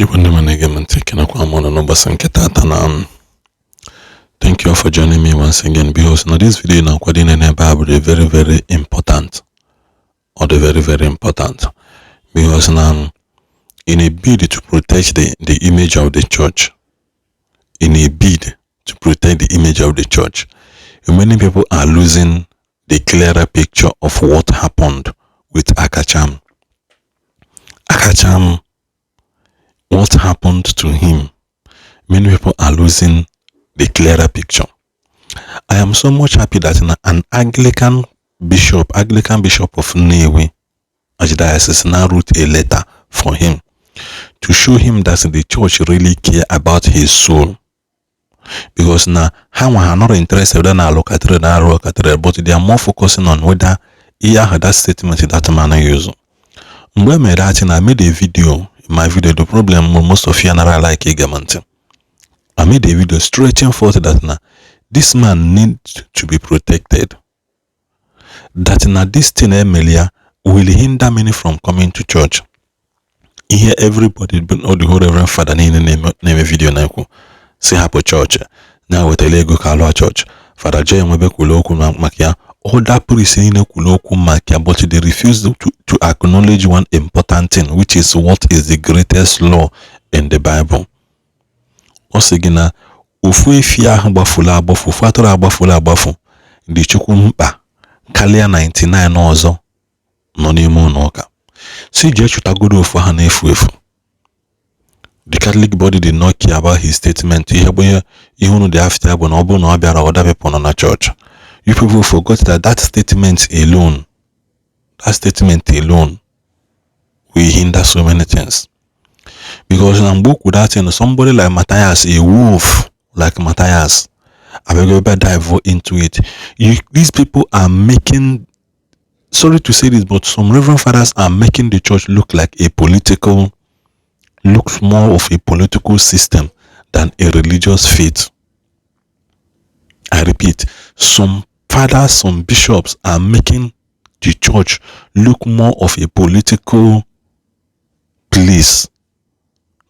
Igbo ndị ma na-ege m ntị, ekenekwa m unu n'ụbọchị nke tata na thank you all for joining me once again, because na this video na-akwado ịnene ebe a bụ very very important. Ọ dị very very important because na in a bid to protect the image of the church, in a bid to protect the image of the church, many people are losing the clearer picture of what happened with Akacham. Akacham, what happened to him? Many people are losing the clearer picture. I am so much happy that an Anglican bishop, Anglican Bishop of Nnewi Archdiocese, now wrote a letter for him to show him that the church really care about his soul. Because now, ha nwa ha not interested na alụ cathedral na arụ cathedral, but they are more focusing on whether ihe ahụ, that statement that man use. Mgbe e mere that thing, I made a video. My video, the problem, most of you anara like ige m ntị. I made a video stretching forth that na this man needs to be protected. That na this thing emere ya will hinder many from coming to church. Ihe everybody, all the whole Reverend Father niile na-eme video na-ekwu si hapụ chọọchị na wetara ego ka alụọ chọọchị. Father Joy Nwebe kwuru okwu maka ya, other priests niile kwuru okwu maka ya, but they refused to acknowledge one important thing, which is what is the greatest law in the Bible. Ọ sị gị na ofu efi ahụ gbafuru agbafu, ofu atụrụ agbafuru agbafu dị Chukwu mkpa karịa 99 ọzọ nọ n'ime ụlọ ụka. Si jee chụtagoro ofu ahụ na-efu efu. The Catholic body did not care about his statement. Ihe bụ ihe unu dị after bụ na ọ bụrụ na ọ bịara, other people nọ na church. You people forgot that that statement alone, that statement alone will hinder so many things, because na mgbe o kwuru that thing, somebody like Matthias, a wolf like Matthias, abịago dive into it. These people are making, sorry to say this, but some reverend fathers are making the church look like a political, looks more of a political system than a religious faith. I repeat, some fathers, some bishops are making the church look more of a political place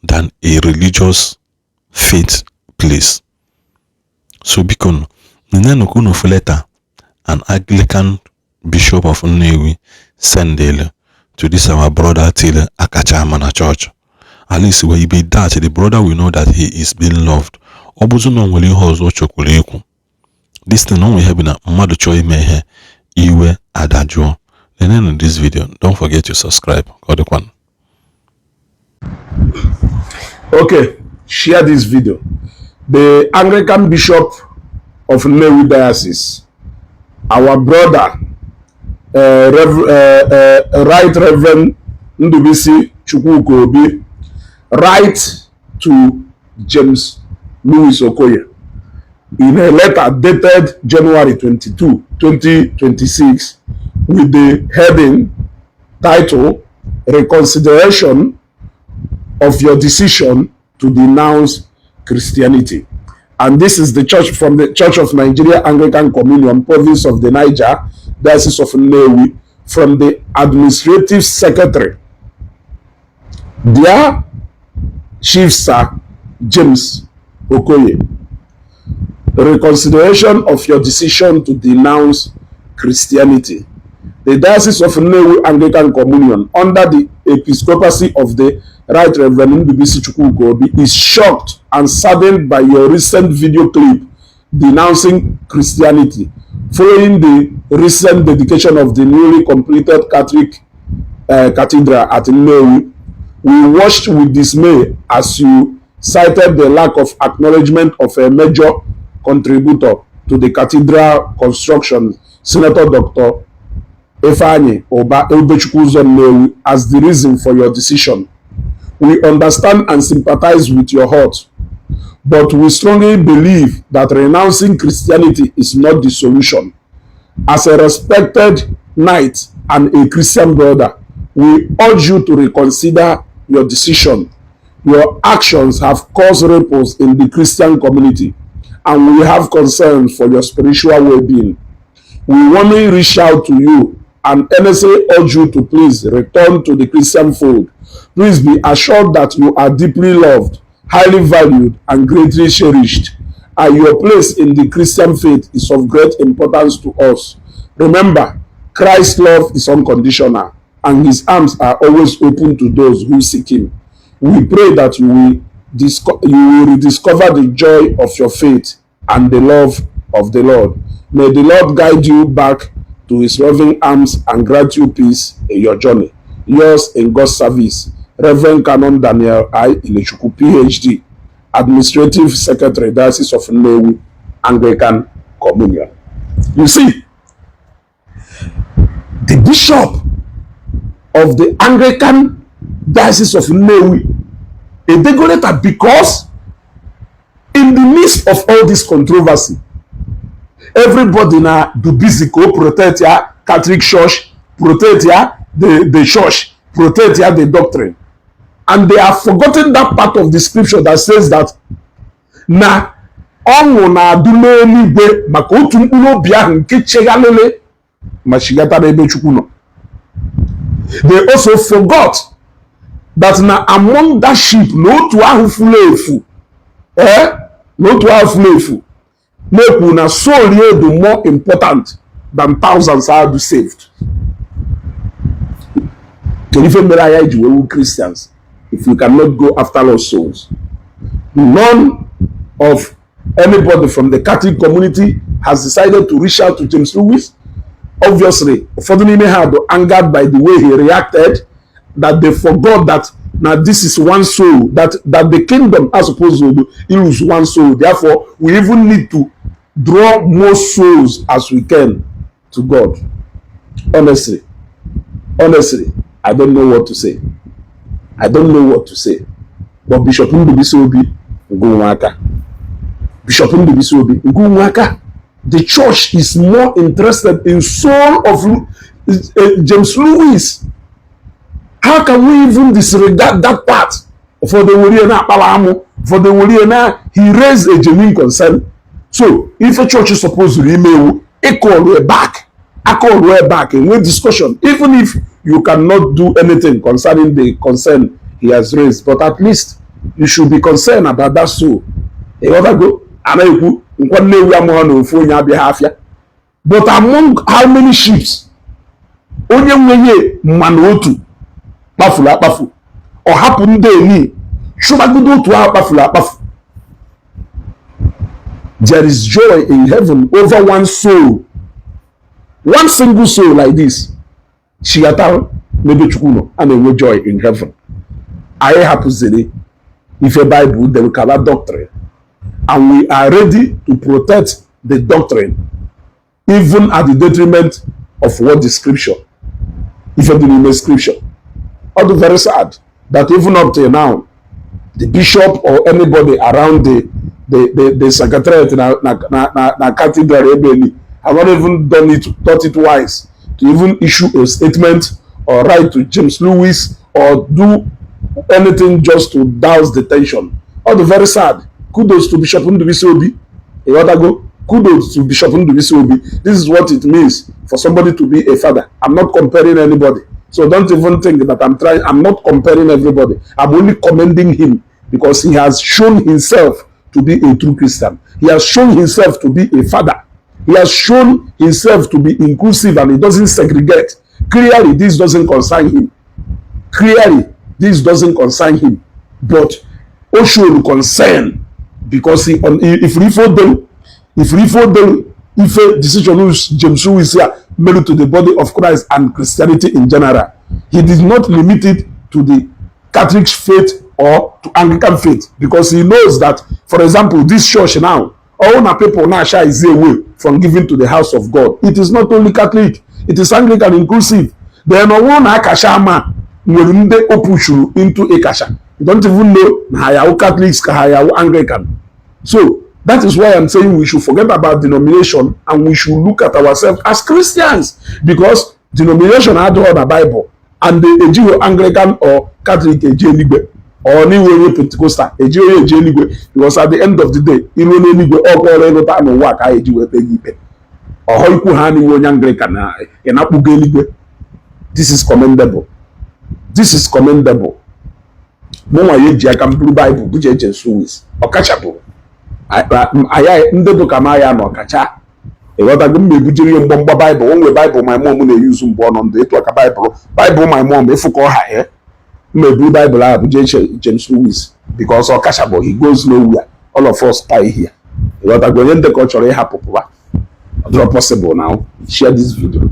than a religious faith place. So biko, nenenu ka unu letter an Anglican Bishop of Nnewi sendele to this our brother till Akachama na church. At least when he be that, the brother will know that he is being loved. Ọ bụzụ na o nwere ihe ọzọ ọ chọkwuru ikwu. This thing, o nwere ihe bụ na mmadụ chọọ ime ihe iwe adajụọ. Nenenu this video. Don't forget to subscribe. Ka ọ dịkwanụ. Okay, share this video. The Anglican Bishop of Nnewi Diocese, our brother, Right Reverend Ndubisi Chukwuka Obi, write to James Louis Okoye in a letter dated January 22, 2026, with the heading title "Reconsideration of Your Decision to Denounce Christianity." And this is the church from the Church of Nigeria Anglican Communion, Province of the Niger, Diocese of Nnewi, from the Administrative Secretary, Dear Chief Sir James Okoye. Reconsideration of your decision to denounce Christianity. The Diocese of Nnewi Anglican Communion, under the episcopacy of the Right Reverend Ndubisi Chukwuka Obi, is shocked and saddened by your recent video clip denouncing Christianity following the recent dedication of the newly completed Catholic Cathedral at Nnewi. We watched with dismay as you cited the lack of acknowledgement of a major contributor to the cathedral construction, Senator Dr. Ifeanyi Uba Ebubechukwu Nnewi, as the reason for your decision. We understand and sympathize with your hurt, but we strongly believe that renouncing Christianity is not the solution. As a respected knight and a Christian brother, we urge you to reconsider your decision. Your actions have caused ripples in the Christian community, and we have concerns for your spiritual well-being. We warmly reach out to you And earnestly urge you to please return to the Christian fold. Please be assured that you are deeply loved, highly valued, and greatly cherished, and your place in the Christian faith is of great importance to us. Remember, Christ's love is unconditional, and his arms are always open to those who seek him. We pray that you will rediscover the joy of your faith and the love of the Lord. May the Lord guide you back to his loving arms and grant you peace in your journey. Yours in God's service, Reverend Canon Daniel I. Ilechukwu, PhD, Administrative Secretary, Diocese of Nnewi, Anglican Communion. You see, the bishop of the Anglican Diocese of Nnewi edego letter because in the midst of all this controversy, everybody na do busy go protect ya Catholic Church, protect ya the church, protect ya the doctrine, and they have forgotten that part of the scripture that says that na ọṅụ na-adụ n'eluigwe maka otu mkpụrụ obi ahụ nke chegharịrị ma chigata n'ebe Chukwu nọ. They also forgot that na among that sheep, na otu ahụ furu efu, na otu ahụ furu efu na-ekwu na soul ya dị more important than thousands are do saved. Kedu ife mere anyị ji wee wu Christians if we cannot go after lost souls? None of anybody from the Catholic community has decided to reach out to James Lewis. Obviously, ụfọdụ n'ime ha dị angered by the way he reacted, that they forgot that now this is one soul, that the kingdom are supposed to lose one soul. Therefore, we even need to draw more souls as we can to God. Honestly, honestly, I don't know what to say. I don't know what to say. But Bishop Ndubuisi Obi Ngụnwaka, Bishop Ndubuisi Obi Ngụnwaka, the church is more interested in soul of James Lewis. How can we even disregard that part? Ụfọdụ were na-akpara amụ, ụfọdụ were na he raised a genuine concern. So ife church supposed ime ewu ịcall back, acall back, enwe discussion, even if you cannot do anything concerning the concern he has raised, but at least you should be concerned about that soul. Ịghọtago? A na-ekwu nkwa Nnewi amụghọ na ofu onye abịaghị afịa, but among how many ships, onye nwenye mma na otu kpafuru akpafu, ọ hapụ ndị eni chụbagodo otu ahụ kpafuru akpafu. There is joy in heaven over one soul, one single soul like this chighata n'ebe Chukwu nọ. A na-enwe joy in heaven. Anyị hapụziri ife Bible dere kaba doctrine, and we are ready to protect the doctrine even at the detriment of what the scripture, ife dị n'ime scripture. Ọ dị very sad that even up till now, the bishop or anybody around the secretariat na cathedral ebe ni have not even done it, thought it wise to even issue a statement or write to James Lewis or do anything just to douse the tension. All the very sad. Kudos to Bishop Ndubuisi Obi. Ịghọtago? Kudos to Bishop Ndubuisi Obi. This is what it means for somebody to be a father. I'm not comparing anybody, so don't even think that I'm trying. I'm not comparing everybody. I'm only commending him because he has shown himself to be a true Christian. He has shown himself to be a father. He has shown himself to be inclusive and he doesn't segregate. Clearly, this doesn't concern him. Clearly, this doesn't concern him. But o showed concern because he on if ifo dem if ifo dem ife decision James Lewis here made to the body of Christ and Christianity in general. He did not limit it to the Catholic faith or to Anglican faith because he knows that, for example, this church now, all na people now shy is away from giving to the house of God. It is not only Catholic, it is Anglican inclusive. Then ọwụ na akasha ama nwere ndị o pushuru into ịkasha. You don't even know na ha yawu Catholics ka ha yawu Anglican. So that is why I'm saying we should forget about denomination and we should look at ourselves as Christians, because denomination adịghị na Bible, and the ejighị Anglican or Catholic eji eluigwe, or n'iwe onye Pentecostal eji onye eji eluigwe, because at the end of the day, iruo n'eluigwe, ọkwa ọrụ ịlụta n'ụwa ka a eji wee kpee gị ikpe. Ọhọ ikwu ha n'iwe onye Anglican na ị na-akpụgo eluigwe. This is commendable, this is commendable. Mụnwa ya eji aka m buru Baịbụl buje James Lewis, ọkachapụ aya ndị bụ ka ma ya na ọkacha. Ịghọtago? M na-ebujere ihe mgbamgba Baịbụl o nwere Baịbụl my mom na-eyuzu mgbe ọ nọ ndụ, etu aka Baịbụl, Baịbụl my mom ịfụ ka ọ ha ya. M eburu Baịbụl ahụ buje James Lewis because ọ kachabụ. He goes nowhere, all of us die here. Ịghọtago? Onye ndị ka ọ chọrọ ịhapụ pụwa, ọ dịrọ possible. Now share this video.